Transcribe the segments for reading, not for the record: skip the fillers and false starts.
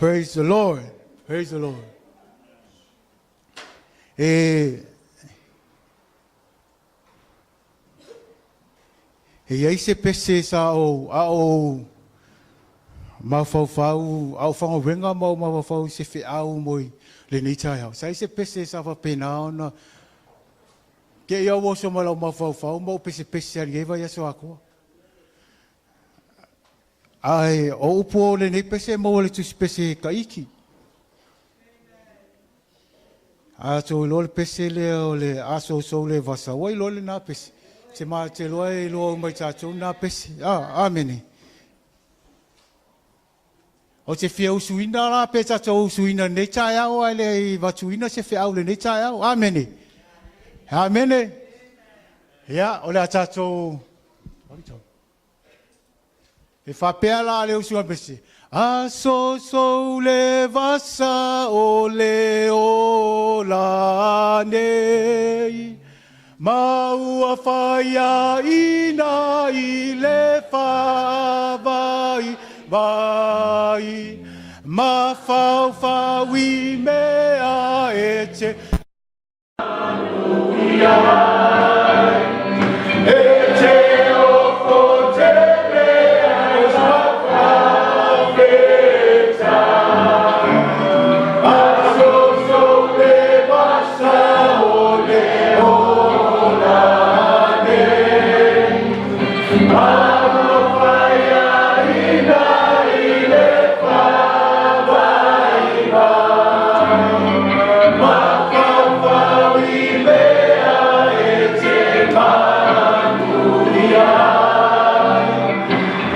Praise the Lord. Praise the Lord. E e i ai se pese sa ou a ou mafaufau, a ou fagauega ma ou mafaufau i se feau mo lenei taeao. Sa i ai se pese sa faapena ona te i ou oso mai lou mafaufau ma ou pesepese ai i lenei vaiaso atoa. Ae o upu o lenei pese e maua i le tusipese Taiti. A outou iloa le pese lea o le aso sou le vasa, ua iloa lena pese. Se ma te iloa e iloa uma e tatou lena pese. Ah, amene. Ou te fia usuina la pe tatou usuina lenei taeao ae le i avatuina se feau i lenei taeao. Amene. Amene. Ia, o le a tatou. E faapea la le usu a pese. Aso sou le vasa o le ola nei, ma ua faiaina i le faavai vai, ma faufau i mea e te e te ofo tele ai Aso sou le vasa o le ola nei, ma ua faiaina i le faavai vai, ma faufau i mea e te manuia ai.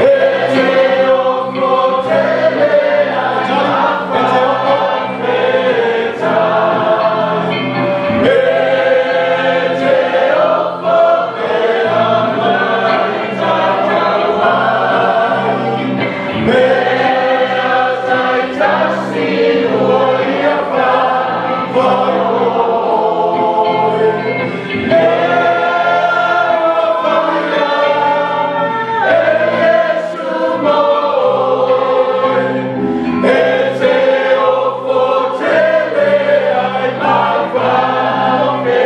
E te ofo tele ai ma E te ofo pea mai tatau ai, Me tai tasi ua ia whai oe. Me ua whaia e Iesu mo oe. E te ofo tele ai ma whawhetai.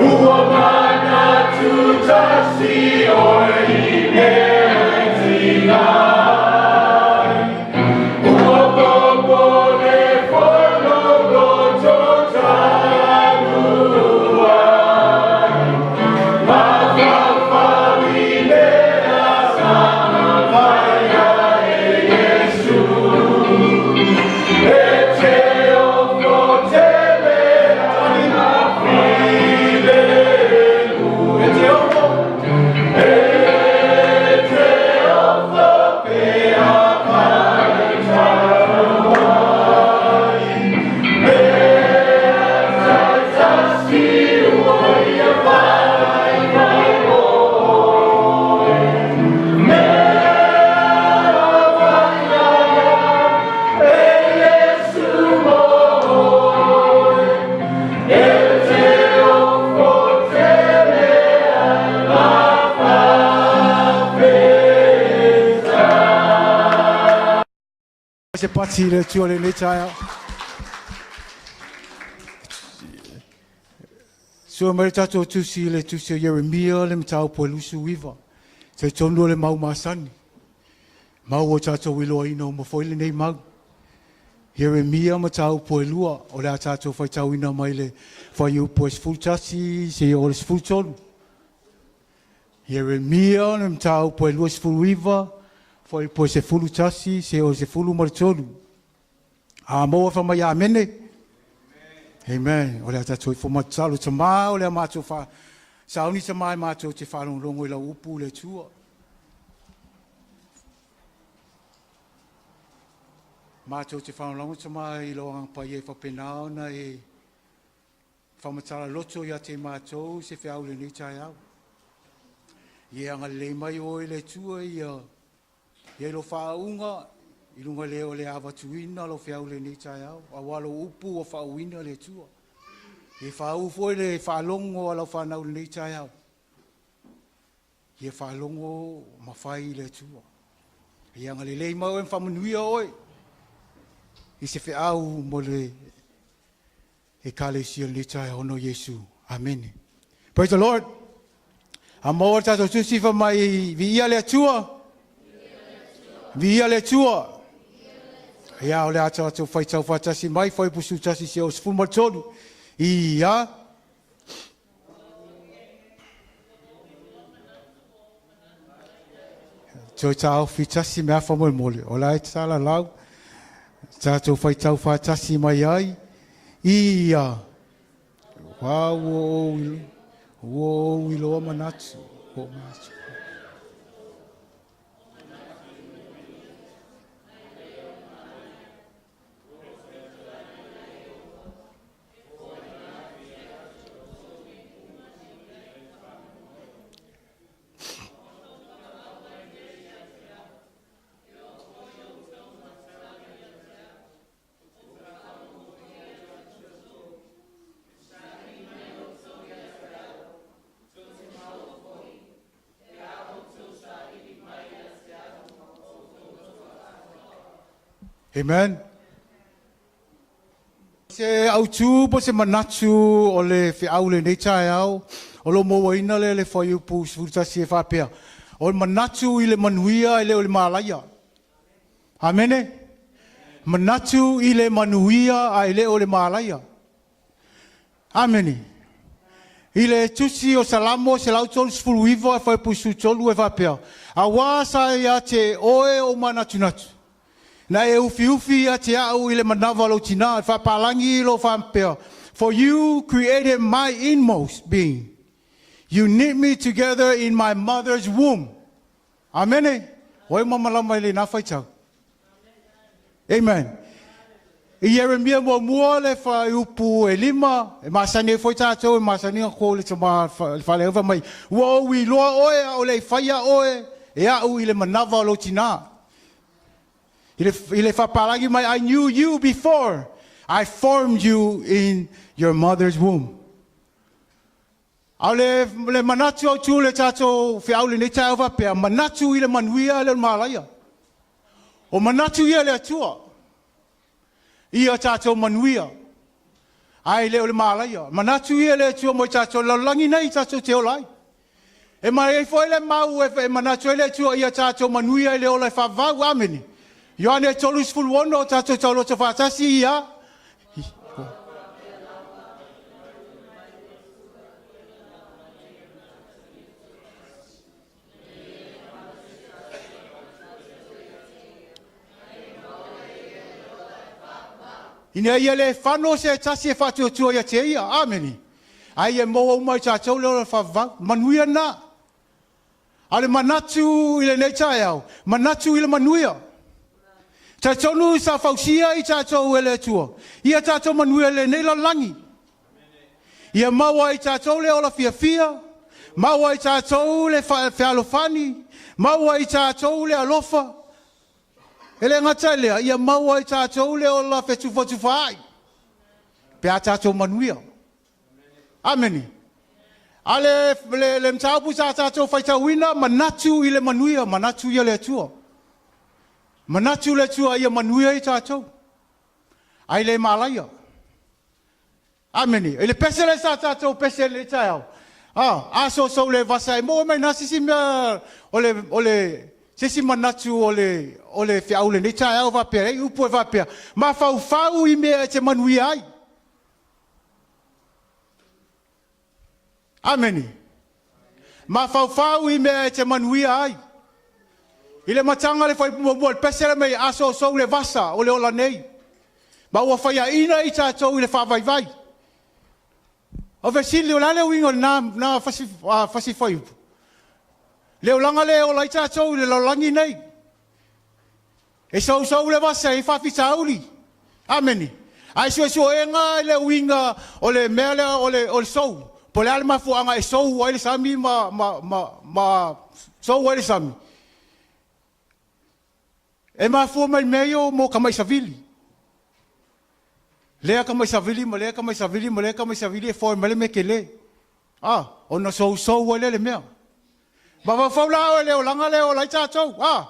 Ua manatu tasi oe i mea e tika ai. Ua popole foi lou loto talu ai. Ma faufau i mea sa faia e Iesu. E te ofo tele ai ma filemu. E te ofo. E te ofo pea mai tatau ai. Me tai tasi ua ia whai whai oe. Me whaia e Iesu mo oe. E te ofo tele ai ma whawhetai. Se pati le Atua lenei taeao. Sua mai le tatou tusi le tusi o Ieremia le mataupu e 29. Talitonu o le mau masani. Mau o tatou iloaina uma foi lenei mau. Ieremia mataupu e 2 o le a tatou faitauina mai le fuaiupu e 11 seia oo i le 13. Ieremia le mataupu e 29, fuaiupu e 11 seia oo i le 13. A maua fa mai amene. Amen. O le a tatou ifo matatalo tamā o le a matou fa sauni tamā e matou te faalogologo i lau upu le Atua. Matou te faalogologo tamā i lau agaga paia e faapena ona e faamatala loto ia te matou se feau i lenei taeao. Ia agalelei mai oe le Atua ia ia i lou faauuga i luga lea o le avatuina lau feau i lenei taeao, auā lou upu ua faauuina le Atua. Ia faauu foi le faalogo a lau fanau i lenei taeao. Ia faalogo ma fai i le Atua. Ia agalelei mai Oe ma faamanuia Oe i se feau mo le Ekalesia i lenei taeao ona o Iesu. Amene. Praise the Lord. A maua le tatou tusi fai mai, Viia le Atua. Viia le Atua. Ia, o le a tatou faitau faatasi mai, Fuaiupu 11 seia oo i le 13. Ia. Toe taofi tasi mea faamolemole, o la e salalau, tatou faitau faatasi mai ai. Ia, ua ou iloa manatu, ua ou manatu. Amen. Se autu po o se manatu o le feau i lenei taeao, o lo o mauaina lea i le Fuaiupu 11 e faapea, O le manatu i le manuia e le o le malaia. Amene? Manatu i le manuia ae le o le malaia. Amene. I le Tusi o Salamo 139 fuaiupu 13 e faapea, Auā sa ia te oe ou manatunatu, na e ufiufi ia te au i le manava o lou tinā, e faapalagi lo faapea, For you created my inmost being. You knit me together in my mother's womb. Amene. O ai mamalama i lenā faitau? Amen. I Ieremia muamua le fuaiupu e lima, e masani ai foi tatou, e masani ona quote le tama le faaleau fai mai, Ua ou iloa oe a o le i faia oe e a'u i le manava o lou tinā. I le, i le faapalagi mai, I knew you before I formed you in your mother's womb. A o le, le manatu autu le tatou feau lenei taeao faapea, manatu i le manuia le o le malaia. O manatu ia le Atua, ia tatou manuia, ae le o le malaia. Manatu ia le Atua mo i tatou lalolagi nei tatou te ola ai. E mai ai foi le mau e manatu ai le Atua ia tatou manuia i le ola e faavavau. Amene. Ioane 36 o tatou tauloto faatasi ia. Ina ia le fano se tasi e faatuatua ia te ia. Amene. Ae ia maua uma i tatou le ola faavavau. Manuia lena. A o le manatu i lenei taeao, manatu i le manuia. Talitonu sa fausia i tatou e le Atua, ia tatou manuia i lenei lalolagi. Ia maua i tatou le ola fiafia, maua i tatou le fealofani, maua i tatou le alofa. E le gata i lea, ia maua i tatou le ola fetufatufaa'i pe a tatou manuia. Amene. A le, le, le mataupu sa tatou faitauina, manatu i le manuia, manatu ia le Atua. Manatu le Atua ia manuia i tatou. Ai le malaia. Amene. I le pese lea sa tatou pese i lenei taeao, a, aso sou le vasa e maua mai na se isi mea o le, o le, se isi manatu o le, o le feau i lenei taeao faapea, e upu e faapea, mafaufau i mea e te manuia ai. Amene. Mafaufau i mea e te manuia ai. I le mataga le fuaiupu muamua, le pese le mei aso sou le vasa o le ola nei. Ma ua faiaina i tatou i le faavaivai. O fesili, o le a le uiga o lena na fasi, fasi fuaiupu? Le olaga le ola ai tatou i le lalolagi nei. E sousou le vasa i faafitauli. Amene. Ae suesuega i le uiga o le mea lea o le, o le sou. Po o le a le mafuaaga e sou ai le sami ma, ma, ma, ma sou ai le sami. E mafua mai mea ia mo ka mai savili. Lea ka mai savili ma lea ka mai savili ma lea ka mai savili e foe mai le mea tele. Ah, ona sousou ai lea le mea. Mafaufau la oe le olaga lea e ola ai tatou. Ah.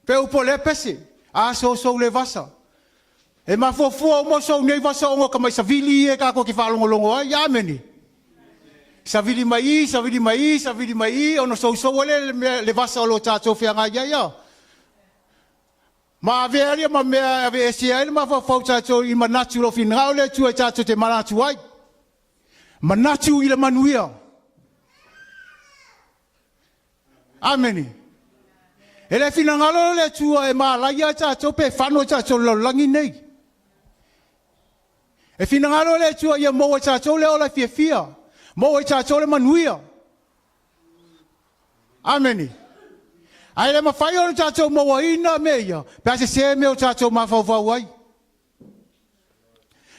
Peu po le pese, a sousou le vasa. E mafuafua uma sou nei vasa ona o tamai savili ia tatou te faalogologo ai. Amene. Savili mai i, savili mai i, savili mai i, ona sousou ai lea le mea le vasa o lo o tatou feagai ai. A. Ma avea ia ma mea e aveesea ai le mafaufau tatou i manatu o lo o finagalo le Atua e tatou te manatu ai. Manatu i le manuia. Amene. E le finagalo le Atua e malaia tatou pe fano tatou i le lalolagi nei. E finagalo le Atua ia maua e tatou le ola fiafia, maua e tatou le manuia. Amene. Ae le mafai ona tatou mauaina mea ia, pe a sesē mea o tatou mafaufau ai.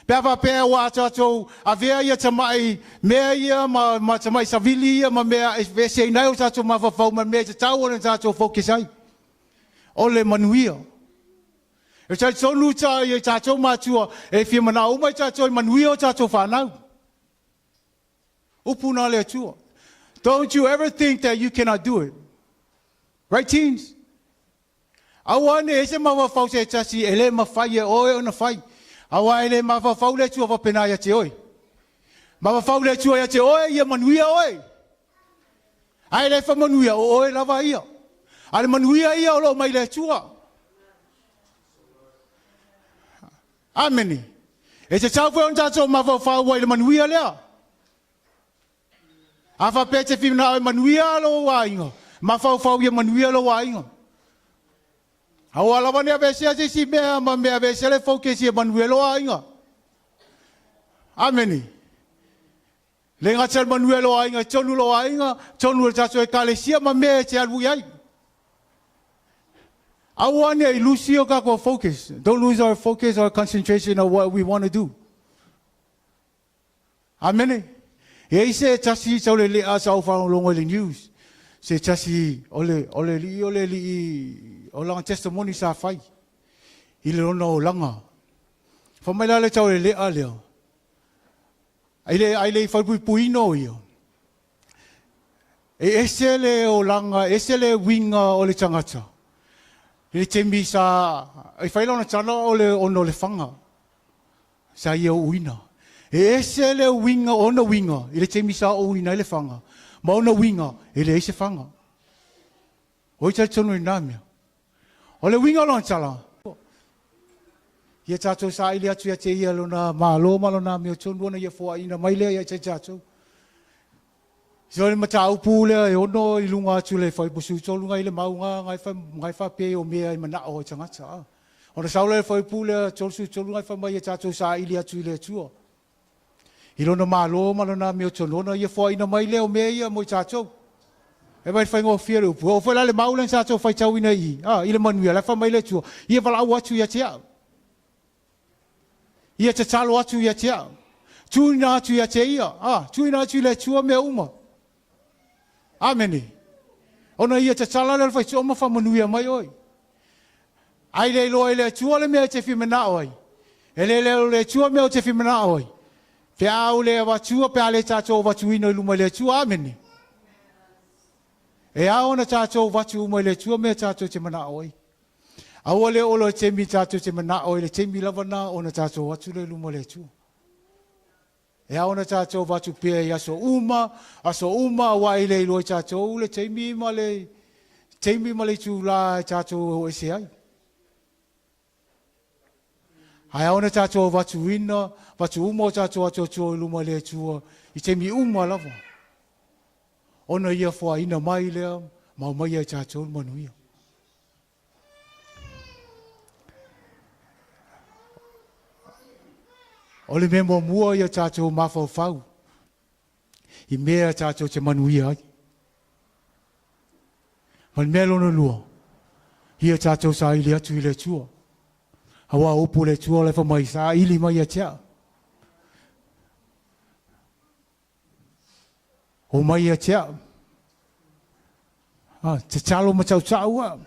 Pe a faapea ua tatou avea ia tamai mea ia ma tamai savili ia ma mea e aveeseina ai o tatou mafaufau ma mea e tatau ona tatou focus ai. O le manuia. E talitonu ta i tatou matua e fia manao uma i tatou i manuia o tatou whanau. Upu na le Atua. Don't you ever think that you cannot do it. Right, teens? Aua ne i se mafaufau se tasi e le mafai e oe ona fai. Aua e le mafaufau le Atua faapena ia te oe. Mafaufau le Atua ia te oe ia manuia oe. Ae le faamanuia o oe lava ia. A le manuia ia o lo o mai le Atua. Amene. E tatau foi ona tatou mafaufau ai i le manuia lea. A faapea e te finagalo e manuia lou aiga, mafaufau ia manuia lou aiga. Aua lava ne i aveesea se isi mea ma mea aveesea le focus ia manuia lou aiga. Amene. Le gata i le manuia lou aiga, tonu lou aiga, tonu le tatou ekalesia ma mea e te alu i ai. Aua ne i lose o tatou focus. Don't lose our focus or concentration on what we want to do. Amene. E ai se tasi taulele'a sa ou faalogologo i le news. Se tasi o le o le alii o le alii o lana testimony sa fai i le lona olaga. Fai mai la le taulele'a lea. Ai le ai le i falepuipuina o ia. E ese le olaga, e ese le uiga o le tagata. I le taimi sa i fai lona tala o le ona o le faga sa ia uuina. E ese le uiga o ona uiga i le taimi sa uuina ai le faga, ma ona uiga e leai se faga. O ai talitonu i lena mea? O le uiga o lona tala, ia tatou saili atu ia te ia lona Malo ma lona amiotonu ona ia foaiina mai lea ia te tatou. So le mataupu lea e ono i luga atu le fuaiupu 13 ngai le mauga ngai fa ngai faapea o mea e manao ai tagata. A. Ona sau lea le fuaiupu lea 33 ngai fai mai ia tatou saili atu i le Atua. I lona Malo ma lona amiotonu ona ia foaiina mai lea o mea ia mo i tatou. E vaai i le faigofie le upu. E oo foi la i le mau lea na tatou faitauina i i, a, i le manuia, la e fai mai le Atua, Ia valaau atu ia te au. Ia tatalo atu ia te au. Tuuina atu ia te ia. A, tuuina atu i le Atua mea uma. Amene. Ona ia tatala lea o le faitoa ma faamanuia mai oe. Ai le iloa e le Atua le mea e te fia manao ai. E le leo le Atua mea o te fia manao ai. Pe a ou le avatua, pe a le tatou avatuina i luma i le Atua. Amene. E ao ona tatou avatu uma i le Atua mea tatou te manao ai. Aua le oo loa i le taimi tatou te manao ai, le taimi lava na ona tatou atu lea i luma o le Atua. E ao ona tatou avatu pea i aso uma, aso uma, aua e le iloa e tatou le taimi ma le taimi ma le itulā e tatou e o ese ai. Ae ao ona tatou avatuina, avatu uma o tatou atoatoa i luma i le Atua i taimi uma lava, ona Ia foaiina mai lea ma aumaia e tatou le manuia. O le mea muamua ia tatou mafaufau i mea tatou te manuia ai. Ma le mea lona lua, ia tatou saili atu i le Atua. Aua o upu o le Atua la e fai mai, saili mai ia te au. Omai ia te au. Ah, tatalo ma tautau au.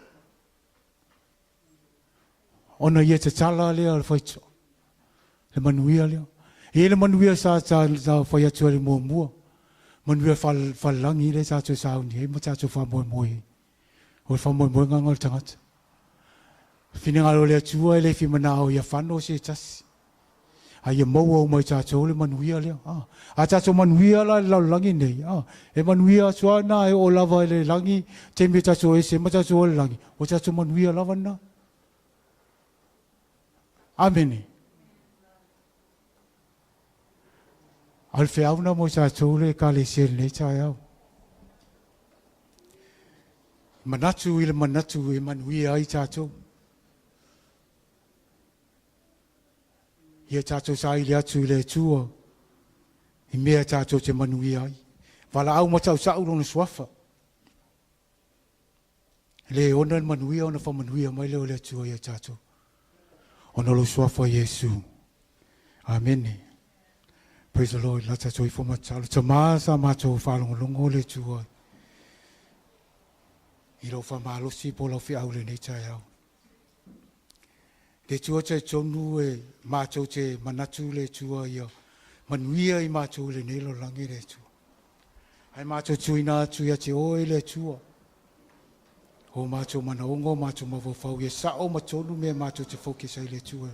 Ona ia tatala lea o le faitoa. Le manuia lea. E i ai le manuia sa, sa, sa fai atu ai le muamua. Manuia falalagi lea tatou sauni ai ma tatou faamoemoe ai. O le faamoemoega o le tagata. Finagalo o le Atua e le fia manao ia fano se tasi. A ia maua uma i tatou le manuia lea. A, a tatou manuia la i le lalolagi nei, a, e manuia atu lava lena e oo lava i le lagi, taimi e tatou ese ma tatou o i le lagi, ua tatou manuia lava lena. Amene. A o le feau lena mo i tatou le Ekalesia i lenei taeao. Manatu i le manatu e manuia ai tatou. Ia tatou saili atu i le Atua i mea tatou te manuia ai. Valaau ma tautau lona suafa. Le ona le manuia ona faamanuia mai lea o le Atua ia tatou. Ona o lou suafa Iesu. Amene. Praise the Lord. La tatou ifo ma tatalo. Tama sa matou faalogologo le Atua i lou faamalosi po o lau feau i lenei taeao. Le Atua talitonu e matou te manatu le Atua ia manuia i matou i lenei lalolagi le Atua. Ae matou tuuina atu ia te oe le Atua o matou manaoga, o matou mafaufau ia sao ma tonu mea matou te focus ai le Atua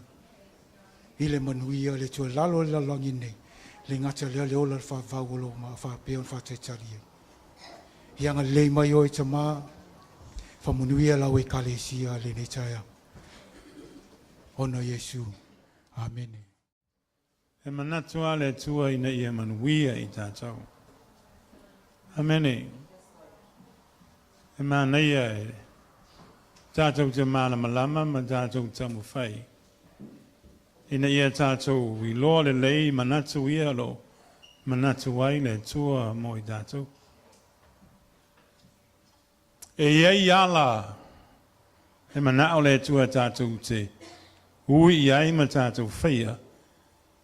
i le manuia le Atua lalo i le lalolagi nei. Le gata lea le ola le faavavau o lo o faapea ona faatalitali ai. Ia agalelei mai oe Tama, faamanuia lau Ekalesia lenei taeao. Ona Iesu. Amene. E manatu lava le Atua ina ia manuia i tatou. Amene. E manaia e tatou te malamalama ma tatou taumafai ina ia tatou iloa lelei manatu ia o lo o manatu ai le Atua mo i tatou. E i ai ala e manao le Atua tatou te ui i ai ma tatou faia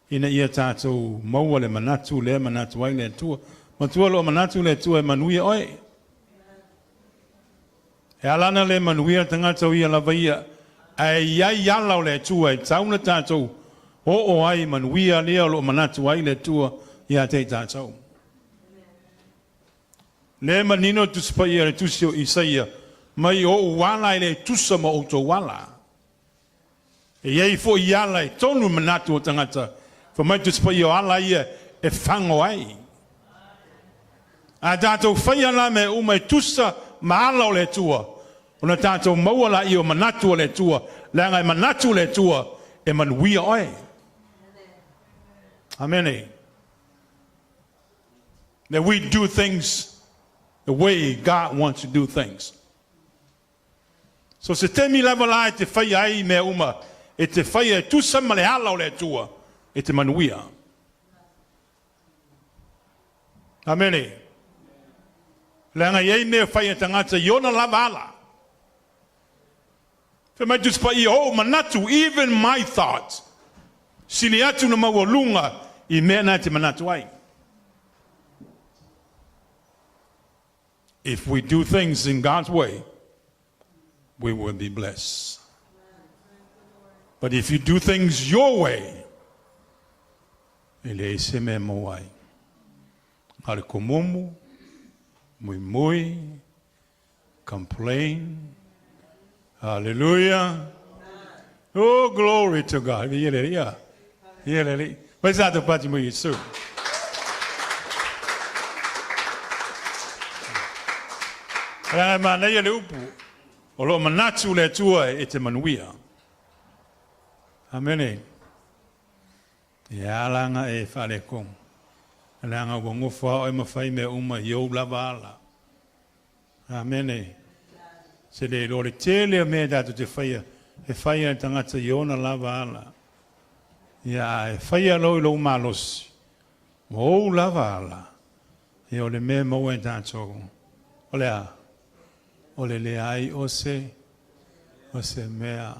ina ia tatou maua le manatu lea manatu ai le Atua. Matua lo manatu le Atua e manuia oe. E ala na le manuia tagata o ia lava ia, ae i ai ala o le Atua e tau na tatou oo ai manuia lea o lo o manatu ai le Atua ia te i tatou. Le manino Tusi Paia le tusi o Isaia, mai o ou ala e le tusa ma outou ala. E i ai foi ala e tonu manatu o tagata, fa mai Tusi Paia o ala ia e fago ai. A tatou faia la mea uma e tusa ma ala o le Atua, ona tatou maua laia o manatu o le Atua, leaga e manatu le Atua e manuia oe. Amene. That we do things the way God wants to do things. So se taimi lava la e te faia ai mea uma, e te faia e tusa ma le ala o le Atua, e te manuia. Amene. Leaga i ai mea fai e tagata i ona lava ala. Fai mai Tusi Paia, o manatu, even my thoughts, sili atu na maualuga i mea na e te manatu ai. If we do things in God's way, we will be blessed. But if you do things your way, e leai se mea maua ai. A le komumu, muimui, complain. Hallelujah. Oh, glory to God. Ia le ia. Ia le le. Vai sa te pati mo Yesu. Ranga manaia le upu. O lo manatu le Atua e te manuia. Amene. E ala e faaletonu. Leaga ua nofo lava oe ma fai mea uma i ou lava ala. Amene. Se le iloa le tele o mea tatou te faia, e faia e tagata i ona lava ala. Ia e faia loa i lou malosi, ma ou lava ala, ia o le mea e maua e tatou. O le a? O le leai o se mea.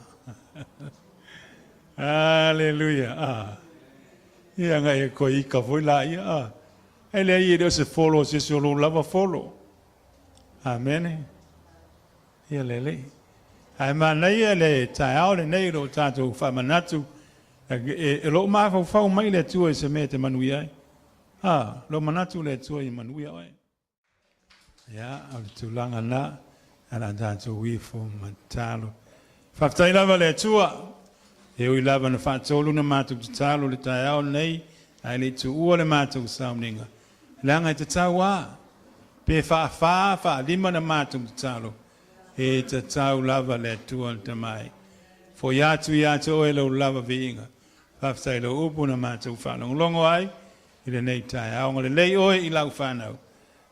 Hallelujah. Ah. Ia ngai e koe ika foi la ia. Ah. E leai e le o se folo se se o lou lava folo. Amene. Ia lelei. Ae manaia le taeao lenei o tatou faamanatu e loo mafaufau mai le Atua i se mea e te manuia ai. Ah, lo manatu le Atua i manuia oe. Ia, o le tulaga na, ala tatou ifo ma tatalo. Faafetai lava i le Atua, e ui lava na faatolu na matou tatalo i le taeao lenei, ae le i tuua le matou sauniga, leaga e tatau lava, pe faafa, faalima na matou tatalo, e tatau lava le Atua le Tamai. Foi atu ia te oe lou lava viiga. Faafetai i lau upu na matou faalogologo ai i lenei taeao. Agalelei oe i lau fanau.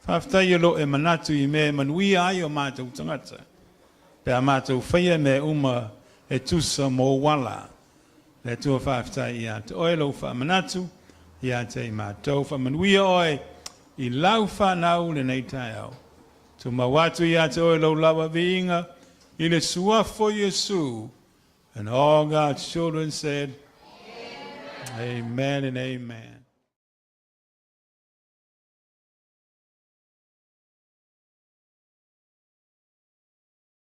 Faafetai o lo e manatu i mea e manuia ai o matou tagata. Pe a matou faia mea uma e tusa ma ou ala. Le Atua faafetai ia te oe lou faamanatu ia te i matou. Faamanuia oe i lau fanau lenei taeao. Tumau atu ia te oe lou lava viiga i le suafa o Iesu. And all God's children said, Amen, amen and amen.